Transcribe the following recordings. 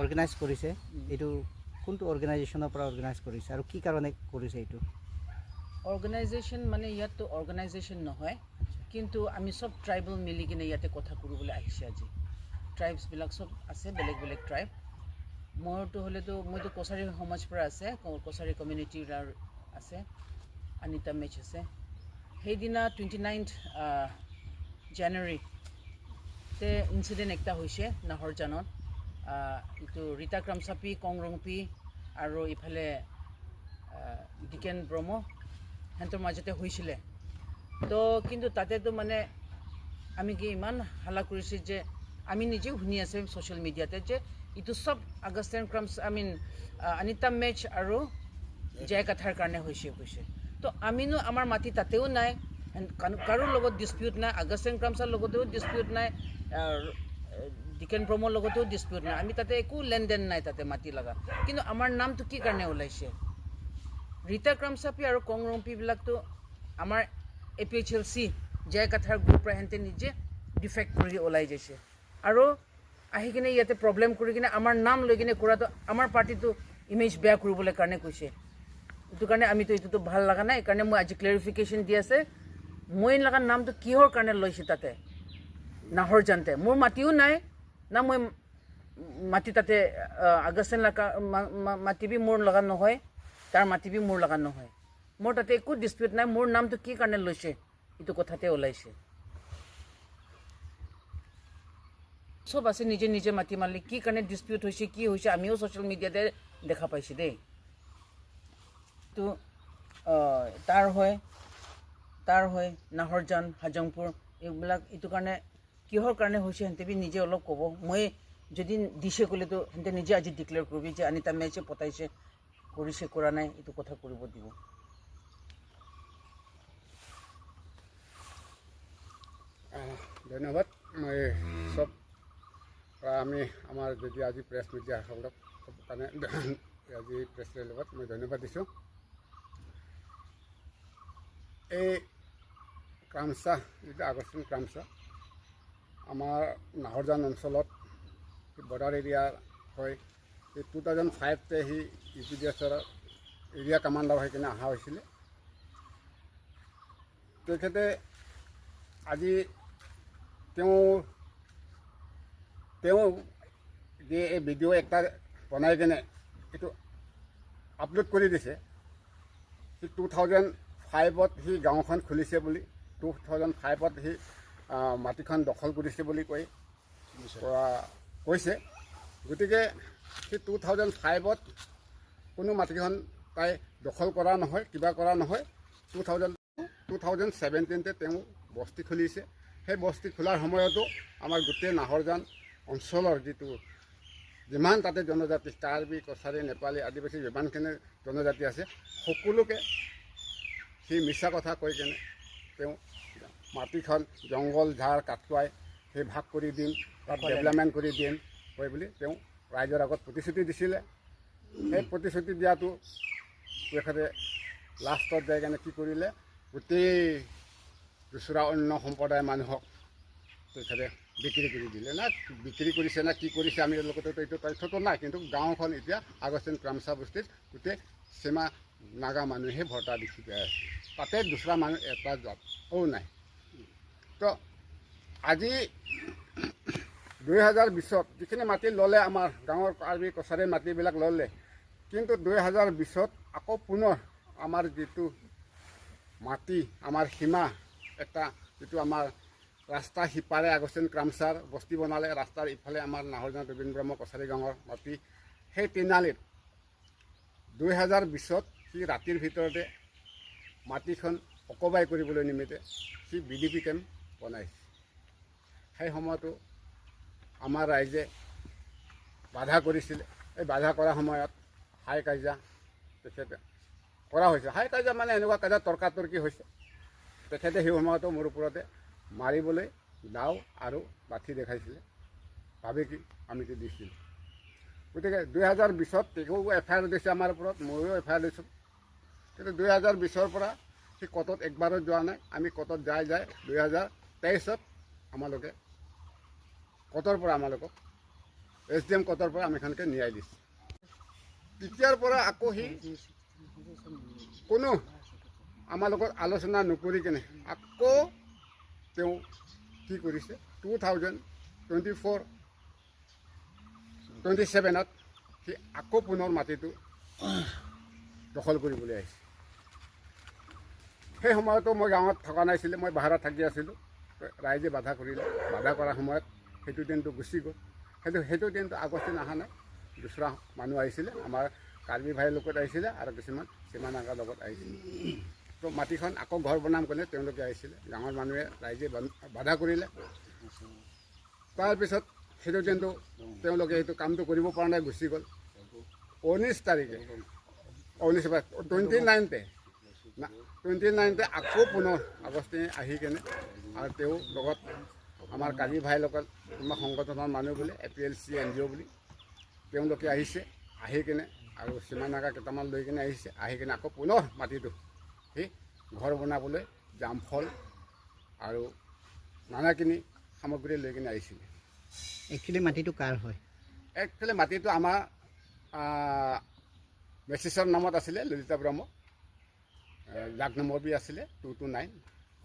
Organise কৰিছে, এইটো কোনটো অৰ্গেনাইজেশ্যনৰ পৰা অৰ্গেনাইজ কৰিছে আৰু কি কাৰণে কৰিছে এইটো? অৰ্গেনাইজেশ্যন মানে ইয়াততো অৰ্গেনাইজেশ্যন নহয়, কিন্তু আমি চব ট্ৰাইবেল মিলি কিনে ইয়াতে কথা কৰিবলৈ আহিছে আজি। ট্ৰাইবছবিলাক চব আছে, বেলেগ বেলেগ ট্ৰাইব। মোৰতো হ'লেতো মইতো কছাৰী সমাজ পৰা আছে, কছাৰী কমিউনিটিৰ আছে, আনিতা মেচ আছে। সেইদিনা 29 জানুৱাৰীতে ইনচিডেণ্ট একটা হৈছে নাহৰজানত। এইটো ৰীতা ক্ৰামচাপি, কংৰংপি আৰু ইফালে ডিকেন ব্ৰহ্ম সিহঁতৰ মাজতে হৈছিলে। তো কিন্তু তাতেতো মানে আমি কি ইমান হাল্লা কৰিছে যে আমি নিজেও শুনি আছে ছ'চিয়েল মিডিয়াতে যে এইটো চব Augustine ক্ৰামছ I mean Anita match আৰু জয়কাথাৰ কাৰণে হৈছে কৈছে। তো আমিনো আমাৰ মাটি তাতেও নাই, কাৰো লগত ডিছপিউট নাই, আগষ্টিন ক্ৰামছৰ লগতেও ডিছপিউট নাই, ডিকেন ব্ৰহ্মৰ লগতেও ডিছপিউট নাই, আমি তাতে একো লেনদেন নাই তাতে মাটি লগা। কিন্তু আমাৰ নামটো কি কাৰণে ওলাইছে? ৰীতা ক্ৰামচাপি আৰু কংৰংপিবিলাকতো আমাৰ A P H L C জয়কাথাৰ group পৰা সিহঁতে নিজে ডিফেক্ট কৰি ওলাই যাইছে আৰু আহি কিনে ইয়াতে প্ৰব্লেম কৰি কিনে আমাৰ নাম লৈ কিনে কৰাটো আমাৰ পাৰ্টিটো ইমেজ বেয়া কৰিবলৈ কাৰণে কৈছে। এইটো কাৰণে আমিতো এইটোতো ভাল লগা নাই, সেইকাৰণে মই আজি ক্লেৰিফিকেশ্যন দি আছে। মই লগা নামটো কিহৰ কাৰণে লৈছে তাতে নাহৰজানতে? মোৰ মাটিও নাই না, মই মাটি তাতে আগষ্টিন লগা মাটি বি মোৰ লগা নহয়, তাৰ মাটি বি মোৰ লগা নহয়, মোৰ তাতে একো ডিছপিউট নাই। মোৰ নামটো কি কাৰণে লৈছে এইটো কথাতে ওলাইছে। চব আছে নিজে নিজে মাটি মালিক, কি কাৰণে ডিছপিউট হৈছে কি হৈছে আমিও ছ'চিয়েল মিডিয়াতে দেখা পাইছোঁ দেই। তো তাৰ হয়, তাৰ হয় নাহৰজান, হাজংপুৰ এইবিলাক এইটো কাৰণে কিহৰ কাৰণে হৈছে সিহঁতে বি নিজে অলপ ক'ব। মই যদি দিছে ক'লেতো সিহঁতে নিজে আজি ডিক্লেয়াৰ কৰিবি যে আনিতা মেচে পতাইছে, কৰিছে কৰা নাই, এইটো কথা কৰিব দিব। ধন্যবাদ। মই চব আমি আমাৰ যদি আজি প্ৰেছ মিডিয়াসকলক কাৰণে আজি প্ৰেছ লগত মই ধন্যবাদ দিছোঁ। এই ক্ৰামচা যিটো আগষ্টিন ক্ৰামচা আমাৰ নাহৰজান অঞ্চলত বৰ্ডাৰ এৰিয়া হয়। এই 2005তে সি ইউ পি ডি এছৰ এৰিয়া কামাণ্ডাৰ হৈ কিনে অহা হৈছিলে। তেখেতে আজি তেওঁ তেওঁ যে এই ভিডিঅ' এটা বনাই কিনে এইটো আপলোড কৰি দিছে, সি 2005ত সি গাঁওখন খুলিছে বুলি, 2005ত সি মাটিখন দখল কৰিছে বুলি কৈছে। গতিকে সি 2005ত কোনো মাটিখন তাই দখল কৰা নহয়, কিবা কৰা নহয়। 2017তে তেওঁ বস্তি খুলিছে। সেই বস্তি খোলাৰ সময়তো আমাৰ গোটেই নাহৰজান অঞ্চলৰ যিটো যিমান তাতে জনজাতি কাৰ্বি, কছাৰী, নেপালী, আদিবাসী যিমানখিনি জনজাতি আছে সকলোকে সি মিছা কথা কৈ কিনে তেওঁ মাটিখন জংঘল ঝাৰ কাটুৱাই সেই ভাগ কৰি দিম, তাত ডেভেলপমেণ্ট কৰি দিম কৈ বুলি তেওঁ ৰাইজৰ আগত প্ৰতিশ্ৰুতি দিছিলে। সেই প্ৰতিশ্ৰুতি দিয়াটো তেখেতে লাষ্টত যাই কিনে কি কৰিলে, গোটেই দুচৰা অন্য সম্প্ৰদায়ৰ মানুহক তেখেতে বিক্ৰী কৰি দিলে। না বিক্ৰী কৰিছে না কি কৰিছে আমি লগতে এইটো তথ্যটো নাই, কিন্তু গাঁওখন এতিয়া আগষ্টিন ক্ৰামচা বস্তিত গোটেই সীমা নাগা মানুহে ভৰ্তা দেখি পাই আছে, তাতে দুচৰা মানুহ এটা জাতও নাই। তো আজি 2020ত যিখিনি মাটি ল'লে আমাৰ গাঁৱৰ কাৰ্বি কছাৰী মাটিবিলাক ল'লে, কিন্তু 2020ত আকৌ পুনৰ আমাৰ যিটো মাটি আমাৰ সীমা এটা যিটো আমাৰ ৰাস্তা সিপাৰে আগষ্টিন ক্ৰামচাৰ বস্তি বনালে, ৰাস্তাৰ ইফালে আমাৰ নাহৰজান ৰবীন্দ্ৰ ব্ৰহ্ম কছাৰী গাঁৱৰ মাটি, সেই তিনালিত 2020ত সি ৰাতিৰ ভিতৰতে মাটিখন অকবাই কৰিবলৈ নিমিত্তে সি বি ডি পি কেম্প বনাইছে। সেই সময়তো আমাৰ ৰাইজে বাধা কৰিছিলে। এই বাধা কৰা সময়ত হাই কাজিয়া তেখেতে কৰা হৈছে। হাই কাজিয়া মানে এনেকুৱা কাজিয়া তৰ্কাতৰ্কি হৈছে। তেখেতে সেই সময়তো মোৰ ওপৰতে মাৰিবলৈ দাও আৰু লাঠি দেখাইছিলে, ভাবি কি আমিতো দিছিলোঁ। গতিকে 2020ত তেওঁ এফ I R দিছে আমাৰ ওপৰত, ময়ো এফ I R দিছোঁ। কিন্তু 2020ৰ পৰা সি কৰ্টত একবাৰো যোৱা নাই। আমি কৰ্টত যাই যাই 2023ত আমালোকে কৰ্টৰ পৰা আমালোকক এছ ডি এম কোৰ্টৰ পৰা আমিখনকে ন্যায় দিছে। তেতিয়াৰ পৰা আকৌ সি কোনো আমাৰ লগত আলোচনা নকৰি কেনে আকৌ তেওঁ কি কৰিছে, 2024 27ত সি আকৌ পুনৰ মাটিটো দখল কৰিবলৈ আহিছে। সেই সময়তো মই গাঁৱত থকা নাছিলে, মই বাহিৰত থাকি আছিলোঁ। ৰাইজে বাধা কৰিলে। বাধা কৰাৰ সময়ত সেইটো দিনটো গুচি গ'ল। সেইটো দিনটো আগষ্টিন অহা নাই, দুচৰা মানুহ আহিছিলে। আমাৰ কাৰ্বি ভাইৰ লগত আহিছিলে আৰু কিছুমান সীমানাগাৰ লগত আহিছিলে। তো মাটিখন আকৌ ঘৰ বনাম ক'লে তেওঁলোকে আহিছিলে। গাঁৱৰ মানুহে, ৰাইজে বাধা কৰিলে। তাৰপিছত সেইটো দিনটো তেওঁলোকে সেইটো কামটো কৰিব পৰা নাই, গুচি গ'ল। 19 তাৰিখে, 19, 29তে আকৌ পুনৰ আগষ্টিন আহি কেনে আৰু তেওঁ লগত আমাৰ কাৰ্বি ভাইৰ লগত কোনোবা সংগঠনৰ মানুহ বোলে, এপিএলচি এনজিঅ' বুলি তেওঁলোকে আহিছে। আহি কেনে আৰু সীমানাগা কেইটামান লৈ কেনে আহিছে। আহি কেনে আকৌ পুনৰ মাটিটো সি ঘৰ বনাবলৈ জামফল আৰু নানাখিনি সামগ্ৰী লৈ কেনে আহিছিলে। একচুৱেলি মাটিটো কাৰ হয়? একচুৱেলি মাটিটো আমাৰ মেচিছৰ নামত আছিলে, ললিতা ব্ৰহ্ম। জাক নম্বৰ বি আছিলে 229।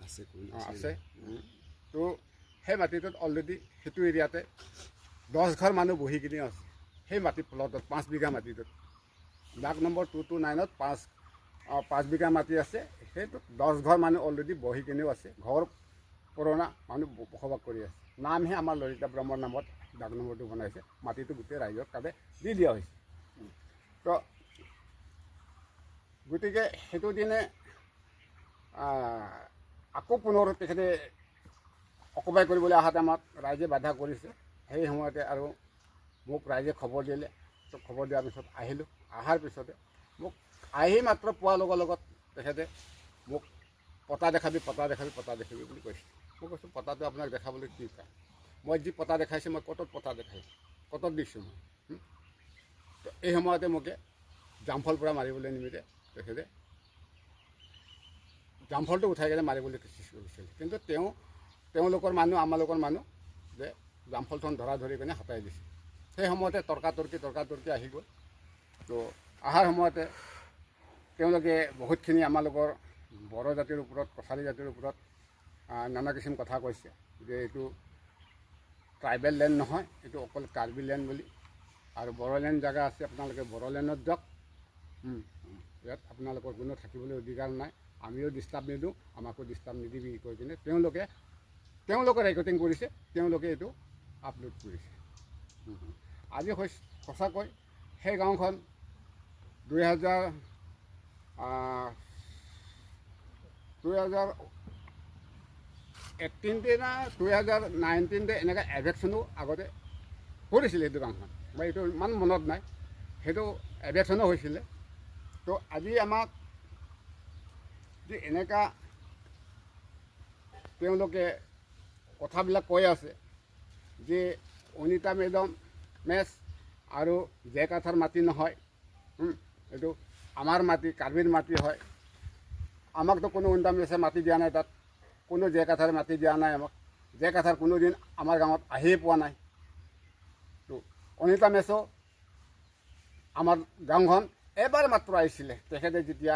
আছে। অঁ, আছে। তো সেই মাটিটোত অলৰেডি সেইটো এৰিয়াতে 10 ঘৰ মানুহ বহি কিনে আছে। সেই মাটি প্লটত, 5 বিঘা মাটিটোত, ডাক নম্বৰ 229ত 5 বিঘা মাটি আছে। সেইটোত 10 ঘৰ মানুহ অলৰেডি বহি কিনেও আছে, ঘৰ পুৰণা মানুহ বসবাস কৰি আছে। নামহে আমাৰ ললিতা ব্ৰহ্মৰ নামত ডাক নম্বৰটো বনাইছে। মাটিটো গোটেই ৰাইজক তাতে দি দিয়া হৈছে। তো গতিকে সেইটো দিনে আকৌ পুনৰ তেখেতে অকুপাই কৰিবলৈ অহাত আমাক ৰাইজে বাধা কৰিছে। সেই সময়তে আৰু মোক ৰাইজে খবৰ দিলে। তো খবৰ দিয়াৰ পিছত আহিলোঁ। অহাৰ পিছতে মোক আহি মাত্ৰ পোৱাৰ লগে লগত তেখেতে মোক পতা দেখাবি, পতা দেখাবি, পতা দেখাবি বুলি কৈছে। মই কৈছোঁ, পতাটো আপোনাক দেখাবলৈ কি কাম? মই যি পতা দেখাইছোঁ, মই ক'তত পতা দেখাইছোঁ, ক'তত দিছোঁ মই? তো এই সময়তে মোকে জামফল পৰা মাৰিবলৈ নিমিত্তে তেখেতে জামফলটো উঠাই কেনে মাৰিবলৈ চেষ্টা কৰিছিল। কিন্তু তেওঁলোকৰ মানুহ, আমালোকৰ মানুহ যে জামফলখন ধৰা ধৰি কেনে হটাই দিছে। সেই সময়তে তৰ্কাতৰ্কি আহি গ'ল। তো অহাৰ সময়তে তেওঁলোকে বহুতখিনি আমালোকৰ বড়ো জাতিৰ ওপৰত, কছাৰী জাতিৰ ওপৰত নানা কিছুমান কথা কৈছে যে এইটো ট্ৰাইবেল লেণ্ড নহয়, এইটো অকল কাৰ্বি লেণ্ড বুলি, আৰু বড়োলেণ্ড জেগা আছে, আপোনালোকে বড়োলেণ্ডত যাওক, ইয়াত আপোনালোকৰ কোনো থাকিবলৈ অধিকাৰ নাই, আমিও ডিষ্টাৰ্ব নিদিওঁ, আমাকো ডিষ্টাৰ্ব নিদিবি কৈ কিনে তেওঁলোকে ৰেকৰ্ডিং কৰিছে, তেওঁলোকে এইটো আপলোড কৰিছে। আজি সঁচাকৈ সেই গাঁওখন 2018তে না 2019তে এনেকৈ এভেকশ্যনো আগতে কৰিছিলে সেইটো গাঁওখন। মই এইটো ইমান মনত নাই, সেইটো এভেকশ্যনো হৈছিলে। তো আজি আমাক যে এনেকুৱা তেওঁলোকে কথাবিলাক কৈ আছে যে অনিতা মেডম মেচ আৰু জেক আথাৰ মাটি নহয়, এইটো আমাৰ মাটি, কাৰ্বিৰ মাটি হয়। আমাকতো কোনো অনিতা মেচে মাটি দিয়া নাই, তাত কোনো জেক আথাৰ মাটি দিয়া নাই আমাক। জেক আথাৰ কোনো দিন আমাৰ গাঁৱত আহিয়ে পোৱা নাই। তো অনিতা মেচো আমাৰ গাঁওখন এবাৰ মাত্ৰ আহিছিলে। তেখেতে যেতিয়া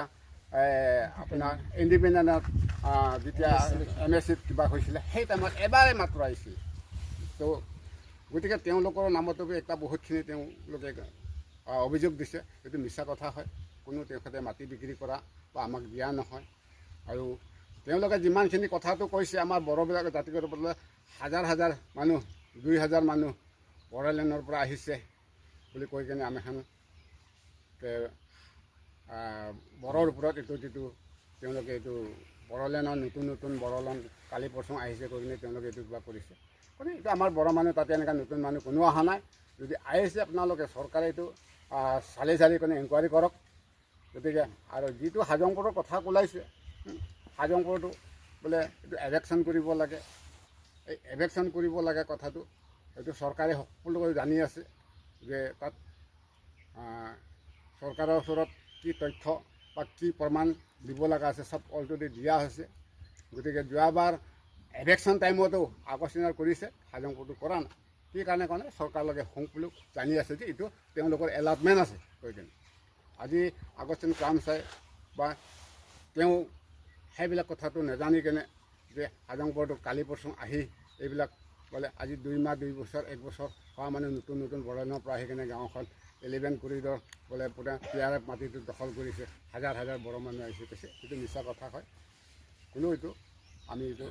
আপোনাৰ ইণ্ডিপেণ্ডেণ্টত যেতিয়া এমএচিত কিবা হৈছিলে, সেই টাইমত এবাৰেই মাত্ৰ আহিছিলে। তো গতিকে তেওঁলোকৰ নামতো এটা বহুতখিনি তেওঁলোকে অভিযোগ দিছে, এইটো মিছা কথা হয়। কোনো তেখেতে মাটি বিক্ৰী কৰা বা আমাক দিয়া নহয়। আৰু তেওঁলোকে যিমানখিনি কথাটো কৈছে, আমাৰ বড়োবিলাক জাতিগত বোলে হাজাৰ হাজাৰ মানুহ, 2000 মানুহ বড়োলেণ্ডৰ পৰা আহিছে বুলি কৈ কিনে আমি এখন বড়োৰ ওপৰত এইটো যিটো তেওঁলোকে এইটো বড়োলেণ্ডৰ নতুন নতুন বড়োলেণ্ড কালি পৰচুং আহিছে কৈ কিনে তেওঁলোকে এইটো কিবা কৰিছে। গতিকে এইটো আমাৰ বড়ো মানুহ তাতে এনেকুৱা নতুন মানুহ কোনো অহা নাই। যদি আহিছে, আপোনালোকে চৰকাৰে এইটো চালি চালি কিনে এনকুৱাৰী কৰক। গতিকে আৰু যিটো হাজংপুৰৰ কথা ওলাইছে, হাজংপুৰটো বোলে এইটো এভেকশ্যন কৰিব লাগে, এই এভেকশ্যন কৰিব লাগে কথাটো এইটো চৰকাৰে সকলোকে জানি আছে যে তাত চৰকাৰৰ ওচৰত কি তথ্য বা কি প্ৰমাণ দিব লগা আছে চব অলৰেডি দিয়া হৈছে। গতিকে যোৱাবাৰ এভেকশ্যন টাইমতো আগষ্টিনৰ কৰিছে, হাজংপুৰটো কৰা নাই। কি কাৰণে কোৱা নাই? চৰকাৰৰ লগে সংপলুক জানি আছে যে এইটো তেওঁলোকৰ এলটমেণ্ট আছে কৈ কিনে। আজি আগষ্টিন ক্ৰামচাই বা তেওঁ সেইবিলাক কথাটো নাজানি কেনে যে হাজং বৰ্ডত কালি পৰচুং আহি এইবিলাক বোলে আজি 2 মাহ, 2 বছৰ, এক বছৰ হোৱা মানে নতুন নতুন বড়োলেণ্ডৰ পৰা আহি কেনে গাঁওখন 11 কৰিডৰ বোলে পূৰা পি আৰ এফ মাটিটো দখল কৰিছে, হাজাৰ হাজাৰ বড়ো মানুহ আহিছে কৈছে, এইটো মিছা কথা হয়। কোনো এইটো আমি এইটো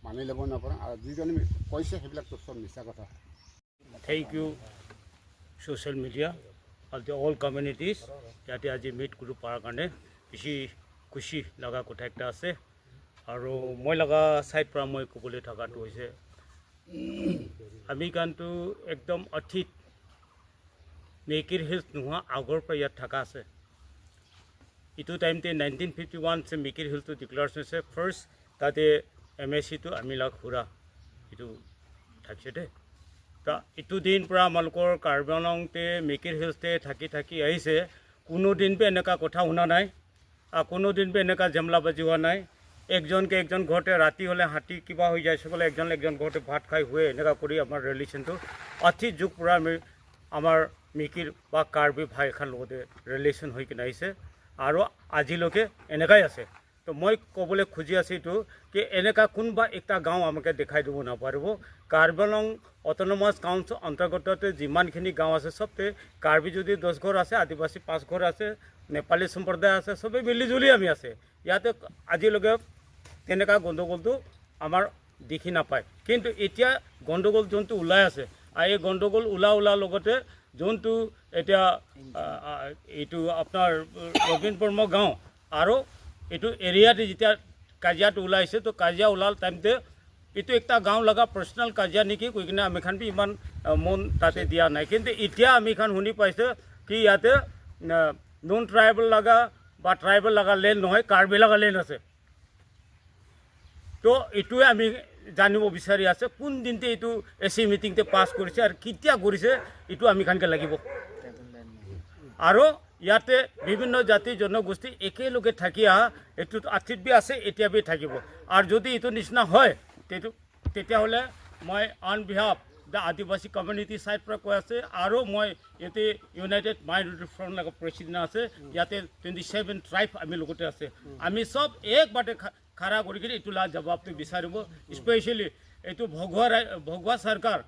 মানি ল'ব নাপাৰোঁ আৰু যিজনে কৈছে সেইবিলাকতো চব মিছা কথা। Thank you, social media আৰু the all communities. ইয়াতে আজি মিট কৰিব পৰাৰ কাৰণে বেছি খুচি লগা কথা একটা আছে। আৰু মই লগা ছাইড পৰা মই ক'বলৈ থকাটো হৈছে, আমি গানটো একদম অতীত মিকিৰ হিলছ নোহোৱা আগৰ পৰা ইয়াত থকা আছে। ইটো টাইমতে 1951 মিকিৰ হিলটো ডিক্লেয়াৰ হৈছে ফাৰ্ষ্ট, তাতে এম এ চিটো আমি লাগ সুৰা এইটো থাকিছে দেই। তা ইটো দিন পৰা আমালোকৰ কাৰ্বি আংলংতে মিকিৰ হিলছতে থাকি থাকি আহিছে। কোনো দিন বি এনেকুৱা কথা শুনা নাই আৰু কোনো দিন বি এনেকুৱা জেমলাবাজি হোৱা নাই। একজনকে একজন ঘৰতে ৰাতি হ'লে হাতী কিবা হৈ যায় সকলে একজন একজন ঘৰতে ভাত খাই শুৱে। এনেকুৱা কৰি আমাৰ ৰিলেশ্যনটো অতি যুগ পৰা আমি আমাৰ মিকিৰ বা কাৰ্বি ভাই এখন লগতে ৰিলেশ্যন হৈ কিনে আহিছে আৰু আজিলৈকে এনেকুৱাই আছে। তো মই ক'বলৈ খুজি আছোঁ এইটো কি, এনেকুৱা কোনোবা একটা গাঁও আমাকে দেখাই দিব নাপাৰিব। কাৰ্বি আংলং অট'নমাছ কাউন্সিল অন্তৰ্গততে যিমানখিনি গাঁও আছে, চবতে কাৰ্বি যদি 10 ঘৰ আছে, আদিবাসী পাঁচ ঘৰ আছে, নেপালী সম্প্ৰদায় আছে, চবেই মিলি জুলি আমি আছে। ইয়াতে আজিলৈকে তেনেকুৱা গণ্ডগোলটো আমাৰ দেখি নাপায়। কিন্তু এতিয়া গণ্ডগোল যোনটো ওলাই আছে আৰু এই গণ্ডগোল ওলাৰ লগতে যোনটো এতিয়া এইটো আপোনাৰ ৰবীন ব্ৰহ্ম গাঁও আৰু এইটো এৰিয়াতে যেতিয়া কাজিয়াটো ওলাইছে, তো কাজিয়া ওলাল টাইমতে এইটো একটা গাঁও লগা পাৰ্চনেল কাজিয়া নেকি কৈ কিনে আমি খান বি ইমান মন তাতে দিয়া নাই। কিন্তু এতিয়া আমি খান শুনি পাইছোঁ কি ইয়াতে নন ট্ৰাইবেল লগা বা ট্ৰাইবেল লগা লেণ্ড নহয়, কাৰ্বি লগা লেণ্ড আছে। তো এইটোৱে আমি জানিব বিচাৰি আছে, কোন দিনতে এইটো এ চি মিটিংতে পাছ কৰিছে আৰু কেতিয়া কৰিছে, এইটো আমি খানকে লাগিব। আৰু ইয়াতে বিভিন্ন জাতি জনগোষ্ঠী একেলগে থাকি অহা, এইটো আথিত বি আছে, এতিয়া বি থাকিব। আৰু যদি এইটো নিচিনা হয়, তেতিয়াহ'লে মই on behalf the Adivasi community side পৰা কৈ আছে আৰু মই ইয়াতে ইউনাইটেড মাইনৰিটি ফ্ৰণ্ট লগত প্ৰেচিডেণ্ট আছে। ইয়াতে 27 ট্ৰাইব আমি লগতে আছে। আমি চব একবাৰতে খাৰা কৰি কিনে এইটো লা জবাবটো বিচাৰিব। স্পেচিয়েলি এইটো ভগৱা চৰকাৰ,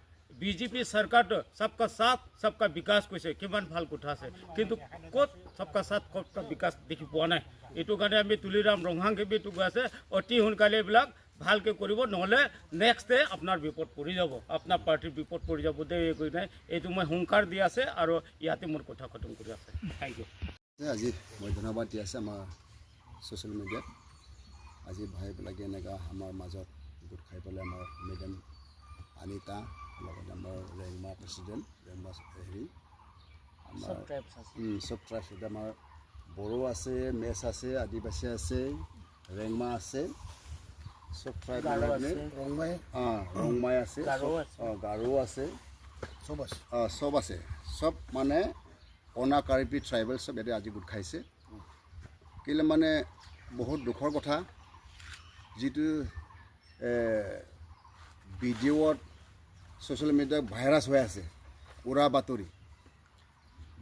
বিজেপি চৰকাৰটো सबका साथ सबका विकास কৈছে, কিমান ভাল কথা আছে, কিন্তু ক'ত सबका साथ सबका विकास দেখি পোৱা নাই। এইটো কাৰণে আমি তুলিৰাম ৰংহাংকে বি এইটো কৈ আছে, অতি সোনকালে এইবিলাক ভালকৈ কৰিব, নহ'লে নেক্সট ডে আপোনাৰ বিপদ পৰি যাব, আপোনাৰ পাৰ্টীৰ বিপদ পৰি যাব দেই কৈ নাই। এইটো মই হুংকাৰ দি আছে আৰু ইয়াতে মোৰ কথা খতম কৰি আছে। Thank U. আজি মই ধন্যবাদ দি আছে আমাৰ ছ'চিয়েল মিডিয়াত আজি ভাইবিলাকে এনেকুৱা আমাৰ মাজত গোট খাই পেলাই আমাৰ মেডাম আনিতা, লগতে আমাৰ ৰেংমা প্ৰেচিডেণ্ট, ৰেংমা হেৰি আমাৰ চব ট্ৰাইবছ আছে। চব ট্ৰাইবছ, আমাৰ বড়ো আছে, মেচ আছে, আদিবাসী আছে, ৰেংমা আছে, চব ট্ৰাইব। গাৰো আছে। ৰংমাই, অঁ, ৰংমাই আছে। গাৰো আছে। অঁ, গাৰো আছে। চব আছে। অঁ, চব আছে। চব মানে অনা কাৰ্বি ট্ৰাইবেল চব ইয়াতে আজি গোট খাইছে। কেলৈ মানে বহুত দুখৰ কথা, যিটো ভিডিঅ'ত ছ'চিয়েল মিডিয়াত ভাইৰাছ হৈ আছে উৰা বাতৰি।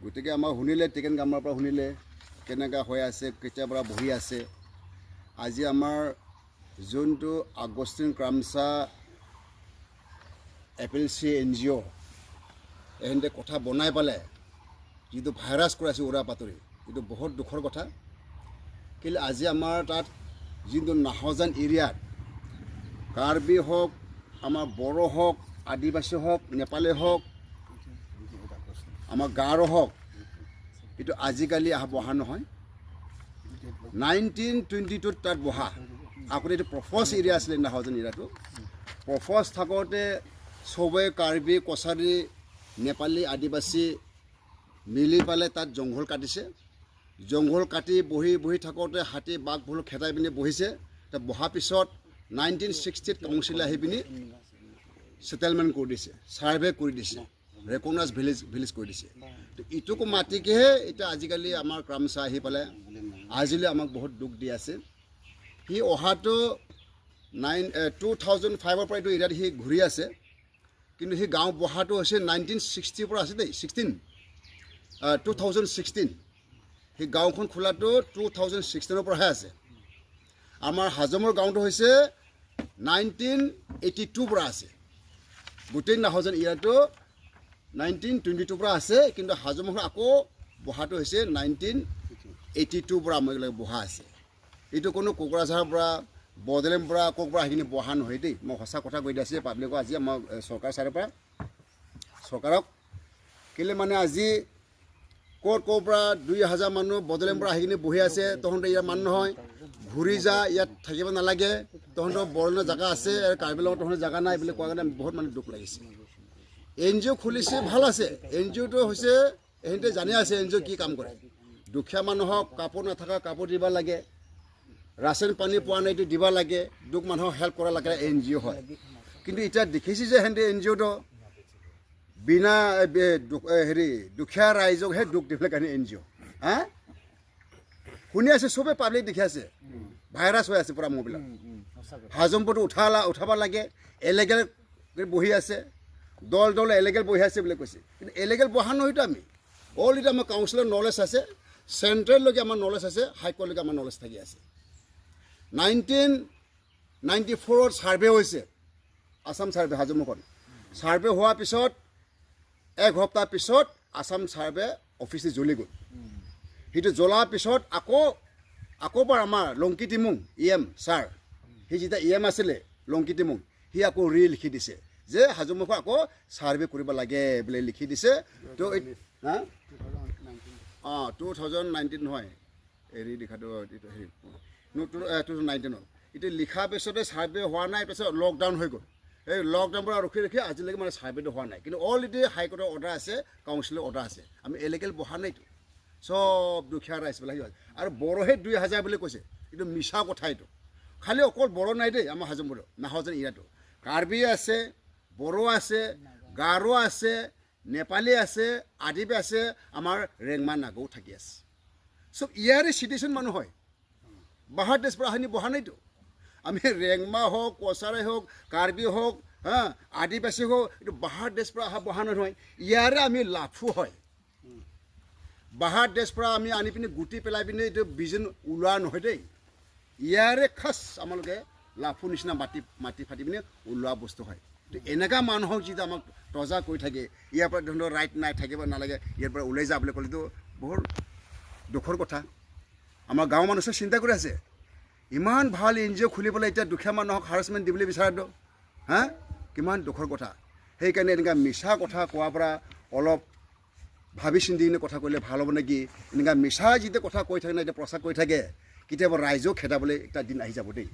গতিকে আমাৰ শুনিলে টিকেন গামৰ পৰা শুনিলে কেনেকুৱা হৈ আছে, কেতিয়াৰ পৰা বহি আছে। আজি আমাৰ যোনটো আগষ্টিন ক্ৰামচা এপেল চি এন জি অ' এহেঁতে কথা বনাই পালে যিটো ভাইৰাছ কৰাইছে উৰা বাতৰি, এইটো বহুত দুখৰ কথা। কিন্তু আজি আমাৰ তাত যোনটো নাহৰজান এৰিয়াত কাৰ্বি হওক, আমাৰ বড়ো হওক, আদিবাসী হওক, নেপালী হওক, আমাৰ গাৰো হওক, এইটো আজিকালি বহা নহয়। 1922ত তাত বহা। আগতে এইটো প্ৰফচ এৰিয়া আছিলে, নাহৰজান এৰিয়াটো। প্ৰফচ থাকোঁতে চবে কাৰ্বি, কছাৰী, নেপালী, আদিবাসী মিলি পেলাই তাত জংঘল কাটিছে। জংঘল কাটি বহি বহি থাকোঁতে হাতী, বাঘ, ভলুক খেদাই পিনি বহিছে। তাত বহাৰ পিছত 1960ত কাউন্সিল আহি পিনি ছেটেলমেণ্ট কৰি দিছে, ছাৰ্ভে কৰি দিছে, ৰেকগনাইজ ভিলেজ ভিলেজ কৰি দিছে। তো ইটোকো মাটিকেহে এতিয়া আজিকালি আমাৰ ক্ৰামচা আহি পেলাই আজিলৈ আমাক বহুত দুখ দি আছে। সি অহাটো 2005ৰ পৰা এইটো এৰিয়াত সি ঘূৰি আছে। কিন্তু কিন্তু সেই গাঁও বহাটো হৈছে 1960ৰ পৰা আছে দেই, 2016। সেই গাঁওখন খোলাটো 2016ৰ পৰাহে আছে। আমাৰ হাজমৰ গাঁওটো হৈছে 1982ৰ পৰা আছে। গোটেই নাহৰজান এৰিয়াটো 1922ৰ পৰা আছে, কিন্তু হাজমখন আকৌ বহাটো হৈছে 1982ৰ পৰা আমাৰ এইবিলাক বহা আছে। এইটো কোনো কোকৰাঝাৰৰ পৰা, বড়োলেণ্ডৰ পৰা, ক'ৰ পৰা সেইখিনি বহা নহয় দেই। মই সঁচা কথা কৈ দি আছোঁ পাব্লিকক। আজি আমাৰ চৰকাৰ চাইডৰ পৰা চৰকাৰক কেলৈ মানে আজি ক'ত ক'ৰ পৰা 2000 মানুহ বড়োলেণ্ডৰ পৰা আহি কিনে বহি আছে, তহঁতে ইয়াৰ মানুহ নহয়, ঘূৰি যা, ইয়াত থাকিব নালাগে, তহঁতৰ বড়োলেণ্ডৰ জেগা আছে আৰু কাৰ্বি আংলঙত তহঁতৰ জেগা নাই বুলি কোৱাৰ কাৰণে বহুত মানে দুখ লাগিছে। এনজিঅ' খুলিছে, ভাল আছে। এনজিঅ'টো হৈছে এহেঁতে জানি আছে এনজিঅ' কি কাম কৰে। দুখীয়া মানুহক কাপোৰ নথকা কাপোৰ দিব লাগে, ৰাচন পানী পোৱা নাই এইটো দিব লাগে, দুখ মানুহক হেল্প কৰা লাগে এনজিঅ' হয়। কিন্তু এতিয়া দেখিছোঁ যে সিহঁতে এনজিঅ'টো বিনা হেৰি দুখীয়া ৰাইজকহে দুখ দিবলৈ কাৰণে এনজিঅ' হা শুনি আছে, চবেই পাব্লিক দেখি আছে, ভাইৰাছ হৈ আছে পূৰা মোবাইলত। হাজমপুৰটো উঠাব লাগে, এলেগেল বহি আছে, দল দল এলেগেল বহি আছে বুলি কৈছে। কিন্তু এলেগেল বহা নহয়তো। আমি অলৰেডি আমাৰ কাউন্সিলৰ নলেজ আছে, চেণ্ট্ৰেললৈকে আমাৰ নলেজ আছে, হাইকোৰ্টলৈকে আমাৰ নলেজ থাকি আছে। 1994ত ছাৰ্ভে হৈছে, আছাম ছাৰ্ভে, হাজোমুখত ছাৰ্ভে হোৱাৰ পিছত এক সপ্তাহ পিছত আছাম ছাৰ্ভে অফিচ জ্বলি গ'ল। সেইটো জ্বলাৰ পিছত আকৌবাৰ আমাৰ লংকি টিমুং ইএম ছাৰ, সি যেতিয়া ইএম আছিলে লংকি টিমুং, সি আকৌ ৰি লিখি দিছে যে হাজোমুখত আকৌ ছাৰ্ভে কৰিব লাগে বুলি লিখি দিছে। তো হা অঁ 2019 নহয়, হেৰি লিখাটো এইটো হেৰি 2019ত এতিয়া লিখাৰ পিছতে ছাৰ্ভে হোৱা নাই। পিছত লকডাউন হৈ গ'ল। এই লকডাউন পৰা ৰখি ৰখি আজিলৈকে মানে ছাৰ্ভেটো হোৱা নাই। কিন্তু অলৰেডি হাইকোৰ্টৰ অৰ্ডাৰ আছে, কাউন্সিলৰ অৰ্ডাৰ আছে, আমি এলিগেল বহা নাইতো। চব দুখীয়া ৰাইজবিলাক আৰু বড়োহে 2000 বুলি কৈছে, এইটো মিছা কথা। এইটো খালি অকল বড়ো নাই দেই, আমাৰ হাজোমপুৰত নাহৰজান এৰিয়াটো কাৰ্বি আছে, বড়ো আছে, গাৰো আছে, নেপালী আছে, আদিবাসী আছে, আমাৰ ৰেংমা নাগাও থাকি আছে। চব ইয়াৰে চিটিজেন মানুহ হয়, বাহাৰ দেশ পৰা আহি বহা নাইতো। আমি ৰেংমা হওক, কছাৰী হওক, কাৰ্বি হওক, হা আদিবাসী হওক, এইটো বাহাৰ দেশ পৰা অহা বহা নহয়, ইয়াৰে আমি লাফু হয়। বাহাৰ দেশ পৰা আমি আনি পিনি গুটি পেলাই পিনি এইটো বীজন ওলোৱা নহয় দেই, ইয়াৰে খাচ আমালোকে লাফু নিচিনা মাটি মাটি ফাটি পিনি ওলোৱা বস্তু হয়। তো এনেকুৱা মানুহক যিটো আমাক তজা কৰি থাকে, ইয়াৰ পৰা ধৰি লওক ৰাইট নাই, থাকিব নালাগে, ইয়াৰ পৰা ওলাই যা বুলি ক'লেতো বহুত দুখৰ কথা। আমাৰ গাঁৱৰ মানুহে চিন্তা কৰি আছে, ইমান ভাল এনজিঅ' খুলি পেলাই এতিয়া দুখীয়া মানুহক হাৰাচমেণ্ট দিবলৈ বিচাৰাটো হা কিমান দুখৰ কথা। সেইকাৰণে এনেকুৱা মিছা কথা কোৱাৰ পৰা অলপ ভাবি চিন্তি কিনে কথা ক'লে ভাল হ'ব নেকি। এনেকুৱা মিছা যেতিয়া কথা কৈ থাকে না, এতিয়া প্ৰচাৰ কৰি থাকে, কেতিয়াবা ৰাইজেও খেদাবলৈ এটা দিন আহি যাব দেই।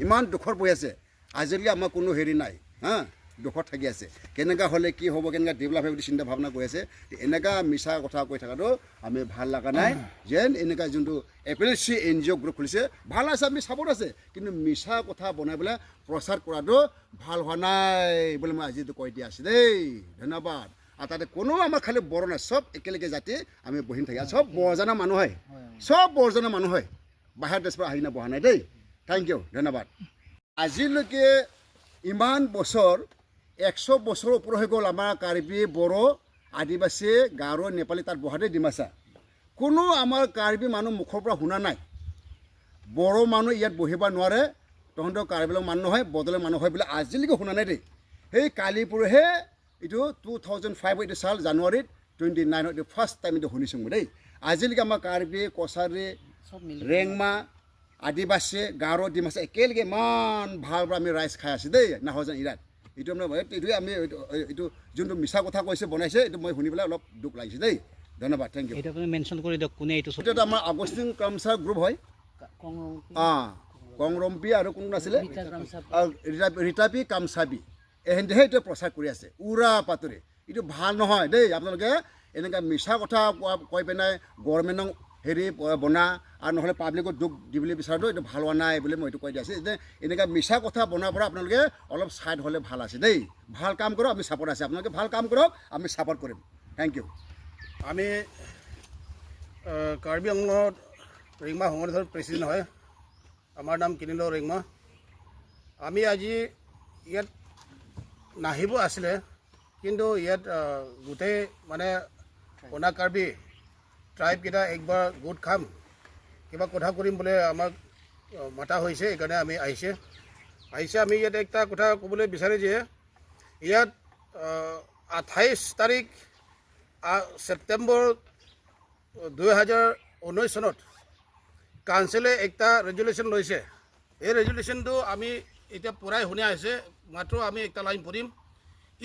ইমান দুখত বহি আছে আজিলৈকে, আমাৰ কোনো হেৰি নাই, হা দুখত থাকি আছে। কেনেকুৱা হ'লে কি হ'ব, কেনেকুৱা ডেভেলপ হ'ব বুলি চিন্তা ভাৱনা কৰি আছে। এনেকুৱা মিছা কথা কৈ থকাটো আমি ভাল লগা নাই। যেন এনেকুৱা যোনটো এপেল চি এনজিঅ' গ্ৰুপ খুলিছে, ভাল আছে, আমি চাপৰ্ট আছে, কিন্তু মিছা কথা বনাই পেলাই প্ৰচাৰ কৰাটো ভাল হোৱা নাই বুলি মই আজিতো কৈ দিয়া আছে দেই। ধন্যবাদ। আৰু তাতে কোনো আমাৰ খালি বড়ো নাই, চব একেলগে জাতি আমি বহি থাকি, চব বৰজানা মানুহ হয়, চব বৰজনা মানুহ হয়, বাহিৰ দেশৰ পৰা আহি কিনে বহা নাই দেই। Thank U, ধন্যবাদ। আজিলৈকে ইমান বছৰ, 100 বছৰৰ ওপৰ হৈ গ'ল, আমাৰ কাৰ্বি, বড়ো, আদিবাসী, গাৰো, নেপালী তাত বহা দেই, ডিমাচা। কোনো আমাৰ কাৰ্বি মানুহ মুখৰ পৰা শুনা নাই, বড়ো মানুহ ইয়াত বহিব নোৱাৰে, তহঁতৰ কাৰ্বি মানুহ নহয়, বড়োলেণ্ড মানুহ হয় বুলি আজিলৈকে শুনা নাই দেই। সেই কালি পৰহিহে এইটো 2005 এইটো চাল জানুৱাৰীত 29ত এইটো ফাৰ্ষ্ট টাইম এইটো শুনিছোঁ মই দেই। আজিলৈকে আমাৰ কাৰ্বি, কছাৰী, চব মিলি ৰেংমা, আদিবাসী, গাৰো, ডিমাচা একেলগে ইমান ভাল পৰা আমি ৰাইজ খাই আছোঁ দেই নাহৰজান ইৰাত। এইটো মানে এইটোৱে আমি এইটো যোনটো মিছা কথা কৈছে বনাইছে, এইটো মই শুনি পেলাই অলপ দুখ লাগিছে দেই। ধন্যবাদ, thank U. এইটো আপুনি মেনশ্যন কৰি দিয়ক, কোনে এইটো এইটো এটা আমাৰ আগষ্টিন ক্ৰামচাৰ গ্ৰুপ হয়। কংৰং। অঁ, কংৰম্পি আৰু কোন কোন আছিলে? ৰীতা ক্ৰামচাপি। আৰু ৰীতাপি কামচাবি, এহেঁতেহে এইটো প্ৰচাৰ কৰি আছে উৰা বাতৰি। এইটো ভাল নহয় দেই। আপোনালোকে এনেকুৱা মিছা কথা কোৱা কৈ পেলাই গভৰ্ণমেণ্টক হেৰি বনা আৰু নহ'লে পাব্লিকক দুখ দিবলৈ বিচৰাটো এইটো ভাল হোৱা নাই বুলি মই এইটো কৈ দি আছোঁ। এতিয়া এনেকুৱা মিছা কথা বনাৰ পৰা আপোনালোকে অলপ ছাইড হ'লে ভাল আছে দেই। ভাল কাম কৰক, আমি ছাপৰ্ট আছে। আপোনালোকে ভাল কাম কৰক, আমি ছাপৰ্ট কৰিম। Thank U. আমি কাৰ্বি আংলঙত ৰেংমা সংগঠনৰ প্ৰেচিডেণ্ট হয়। আমাৰ নাম কিনিল ৰেংমা। আমি আজি ইয়াত নাহিব আছিলে, কিন্তু ইয়াত গোটেই মানে অনা কাৰ্বি ট্ৰাইবকেইটা একবাৰ গোট খাম, কিবা কথা কৰিম বুলি আমাক মাতা হৈছে। সেইকাৰণে আমি আহিছে আহিছে আমি ইয়াত একটা কথা ক'বলৈ বিচাৰে যে ইয়াত 28 তাৰিখ ছেপ্টেম্বৰ 2019 চনত কাউন্সিলে একটা ৰেজুলেশ্যন লৈছে। এই ৰেজুলেশ্যনটো আমি এতিয়া পূৰাই শুনি আছে, মাত্ৰ আমি একটা লাইন পঢ়িম।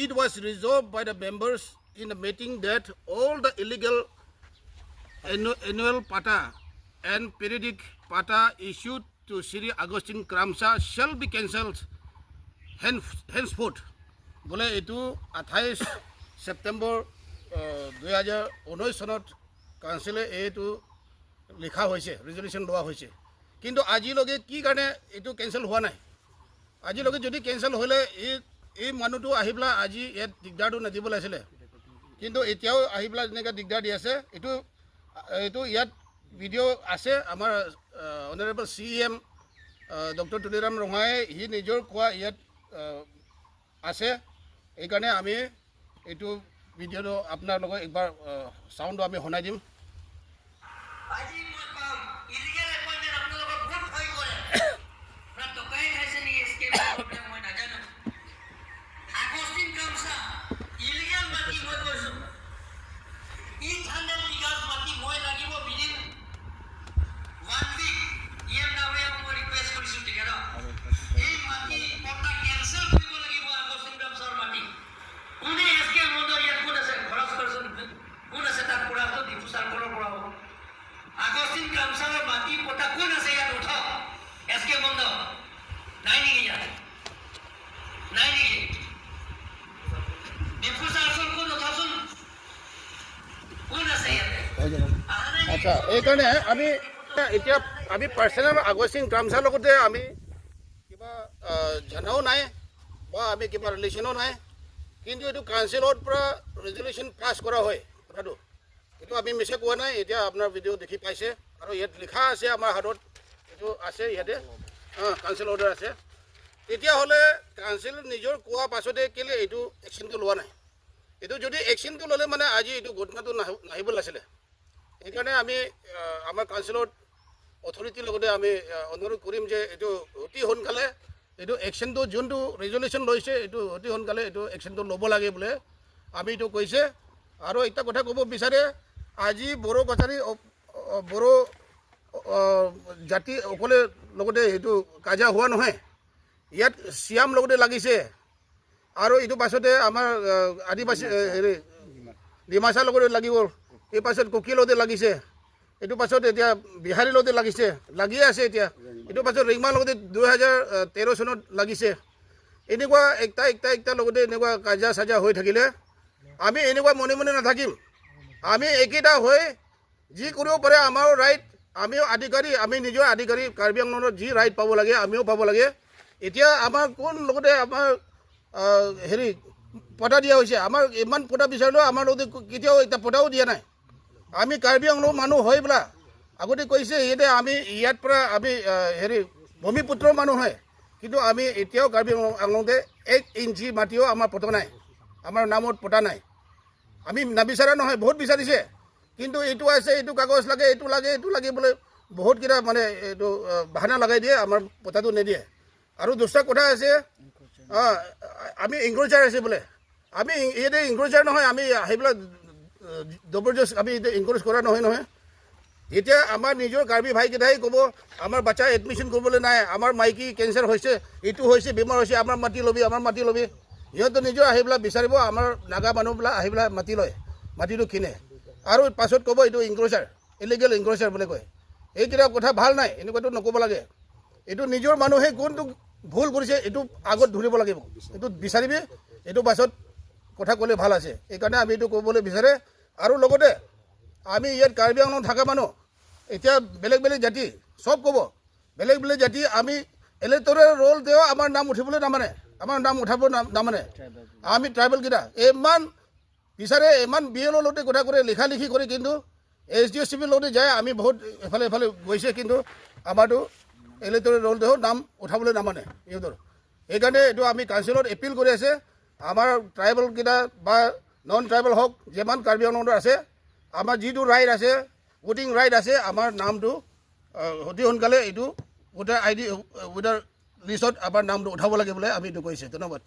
"It was resolved by the members in the meeting that all the illegal annual patta and periodic patta issued to Sri Augustine Kramsa shall be cancelled henceforth." বোলে এইটো 28 ছেপ্টেম্বৰ 2019 চনত কাউন্সিলে এইটো লিখা হৈছে, ৰিজলিউশ্যন লোৱা হৈছে। কিন্তু আজিলৈকে কি কাৰণে এইটো কেঞ্চেল হোৱা নাই? আজিলৈকে যদি কেঞ্চেল হ'লে এই মানুহটো আহি পেলাই আজি ইয়াত দিগদাৰটো নিদিব লাগিছিলে। কিন্তু এতিয়াও আহি পেলাই যেনেকৈ দিগদাৰ দি আছে, এইটো এইটো ইয়াত ভিডিঅ' আছে। আমাৰ অনাৰেবল চিএম ডক্টৰ তুলিৰাম ৰংহাঙে সি নিজৰ কোৱা ইয়াত আছে। সেইকাৰণে আমি এইটো ভিডিঅ'টো আপোনাৰ লগত একবাৰ চাউণ্ডটো আমি শুনাই দিম। আজি মই পাম ইলিগেল এপইণ্টমেণ্ট। আপোনালোকৰ বহুত ভয় কৰে না, টকাই খাইছে নেকি এছ কে, মই নাজানো। আগষ্টিন কামচা ইলিগেল মাটি, মই কৈছোঁ, 800 বিঘা মাটি মই লাগিব উইদিন ওৱান উইক। ইএম ডাঙৰীয়াক মই ৰিকুৱেষ্ট কৰিছোঁ, তেখেতক এই মাটি পট্টা কেঞ্চেল কৰিব লাগিব। আগষ্টিন কামচাৰ মাটি কোনে, এছ কে মণ্ডল ইয়াত কোন আছে? খৰচ কৰচোন, কোন আছে তাত? পৰাটো ডিফু চাৰ্কলৰ পৰা হ'ব। আগষ্টিন কামচাৰৰ মাটি পট্টা কোন আছে ইয়াত? উঠক। এছ কে মণ্ডল নাই নেকি ইয়াত? নাই নেকি? ডিফু চাৰ্কল কোন, উঠকচোন। কোন আছে ইয়াতে? আহা নাই নেকি? আচ্ছা, এইকাৰণে আমি এতিয়া আমি পাৰ্চনেল আগষ্টিন ক্ৰামচাৰ লগতে আমি কিবা জনাও নাই বা আমি কিবা ৰিলেশ্যনো নাই। কিন্তু এইটো কাউন্সিলত পৰা ৰেজলিউশ্যন পাছ কৰা হয় কথাটো, এইটো আমি মিছা কোৱা নাই। এতিয়া আপোনাৰ ভিডিঅ' দেখি পাইছে আৰু ইয়াত লিখা আছে, আমাৰ হাতত এইটো আছে, ইয়াতে কাউন্সিল অৰ্ডাৰ আছে। তেতিয়াহ'লে কাউন্সিল নিজৰ কোৱা পাছতে কেলৈ এইটো একশ্যনটো লোৱা নাই? এইটো যদি একশ্যনটো ল'লে মানে আজি এইটো ঘটনাটো নাহিব লাগিছিলে। সেইকাৰণে আমি আমাৰ কাউন্সিলত অথৰিটিৰ লগতে আমি অনুৰোধ কৰিম যে এইটো অতি সোনকালে এইটো একশ্যনটো, যোনটো ৰেজলিউশ্যন লৈছে, এইটো অতি সোনকালে এইটো একশ্যনটো ল'ব লাগে বোলে আমি এইটো কৈছে। আৰু এটা কথা ক'ব বিচাৰে, আজি বড়ো কছাৰী বড়ো জাতি অকলে লগতে এইটো কাজিয়া হোৱা নহয়। ইয়াত চিয়াম লগতে লাগিছে আৰু এইটো পাছতে আমাৰ আদিবাসী হেৰি ডিমাচাৰ লগতে লাগি গ'ল, এই পাছত কুকিৰ লগতে লাগিছে, এইটো পাছত এতিয়া বিহাৰীৰ লগতে লাগিছে, লাগিয়ে আছে এতিয়া। এইটো পাছত ৰিংমাৰ লগতে 2013 চনত লাগিছে। এনেকুৱা একটা একটা একটা লগতে এনেকুৱা কাজিয়া চাজিয়া হৈ থাকিলে আমি এনেকুৱা মনে মনে নাথাকিম। আমি একেটা হৈ যি কৰিব পাৰে, আমাৰো ৰাইট, আমিও আধিকাৰী, আমি নিজৰ আধিকাৰী। কাৰ্বি আংলঙত যি ৰাইট পাব লাগে, আমিও পাব লাগে। এতিয়া আমাৰ কোন লগতে আমাৰ হেৰি পটা দিয়া হৈছে? আমাৰ ইমান পটা বিচাৰিলেও আমাৰ লগতে কেতিয়াও এতিয়া পটাও দিয়া নাই। আমি কাৰ্বি আংলং মানুহ হৈ পেলাই আগতে কৈছে ইয়াতে আমি ইয়াত পৰা আমি হেৰি ভূমিপুত্ৰ মানুহ হয়, কিন্তু আমি এতিয়াও কাৰ্বি আংলংতে 1 ইঞ্চি মাটিও আমাৰ পটা নাই, আমাৰ নামত পটা নাই। আমি নাবিচৰা নহয়, বহুত বিচাৰিছে। কিন্তু এইটো আছে, এইটো কাগজ লাগে, এইটো লাগে, এইটো লাগে বোলে বহুতকেইটা মানে এইটো বাহানা লগাই দিয়ে, আমাৰ পটাটো নিদিয়ে। আৰু দুটা কথা আছে, আমি ইনক্ৰ'চাৰ আছে বোলে। আমি ইয়াতে ইনক্ৰ'চাৰ নহয়, আমি আহি পেলাই জবৰদস্ত আমি এতিয়া ইনক্ৰ'চ কৰা নহয় নহয়। এতিয়া আমাৰ নিজৰ কাৰ্বি ভাইকেইটাই ক'ব, আমাৰ বাচ্চা এডমিশ্যন কৰিবলৈ নাই, আমাৰ মাইকী কেঞ্চাৰ হৈছে, এইটো হৈছে, বেমাৰ হৈছে, আমাৰ মাটি ল'বি, আমাৰ মাটি ল'বি। সিহঁতে নিজৰ আহি পেলাই বিচাৰিব, আমাৰ নাগা মানুহবিলাক আহি পেলাই মাটি লয়, মাটিটো কিনে আৰু পাছত ক'ব এইটো ইনক্ৰ'চাৰ, ইলিগেল ইনক্ৰ'চাৰ বুলি কয়। এইকেইটা কথা ভাল নাই, এনেকুৱাটো নক'ব লাগে। এইটো নিজৰ মানুহে কোনটো ভুল কৰিছে, এইটো আগত ধৰিব লাগিব, এইটো বিচাৰিবি, এইটো পাছত কথা ক'লে ভাল আছে। সেইকাৰণে আমি এইটো ক'বলৈ বিচাৰে। আৰু লগতে আমি ইয়াত কাৰ্বি আংলং থকা মানুহ, এতিয়া বেলেগ বেলেগ জাতি চব ক'ব, বেলেগ বেলেগ জাতি, আমি ইলেক্টৰেল ৰোল তেওঁ আমাৰ নাম উঠিবলৈ নামানে, আমাৰ নাম উঠাব নামানে। আমি ট্ৰাইবেলকেইটা ইমান বিচাৰে, ইমান বি এল অ'ৰ লগতে কথা কৰে, লিখা লিখি কৰে, কিন্তু এছ ডি অ' চি পিৰ লগতে যায়। আমি বহুত এফালে এফালে গৈছে, কিন্তু আমাৰতো ইলেক্টৰেল ৰোলটো নাম উঠাবলৈ নামানে সিহঁতৰ। সেইকাৰণে এইটো আমি কাউন্সিলত এপিল কৰি আছে। আমাৰ ট্ৰাইবেলকেইটা বা নন ট্ৰাইবেল হওক, যিমান কাৰ্বি আংলঙত আছে, আমাৰ যিটো ৰাইট আছে, ভোটিং ৰাইট আছে, আমাৰ নামটো অতি সোনকালে এইটো ভোটাৰ আইডি, ভোটাৰ লিষ্টত আমাৰ নামটো উঠাব লাগে বুলি আমি এইটো কৈছে। ধন্যবাদ।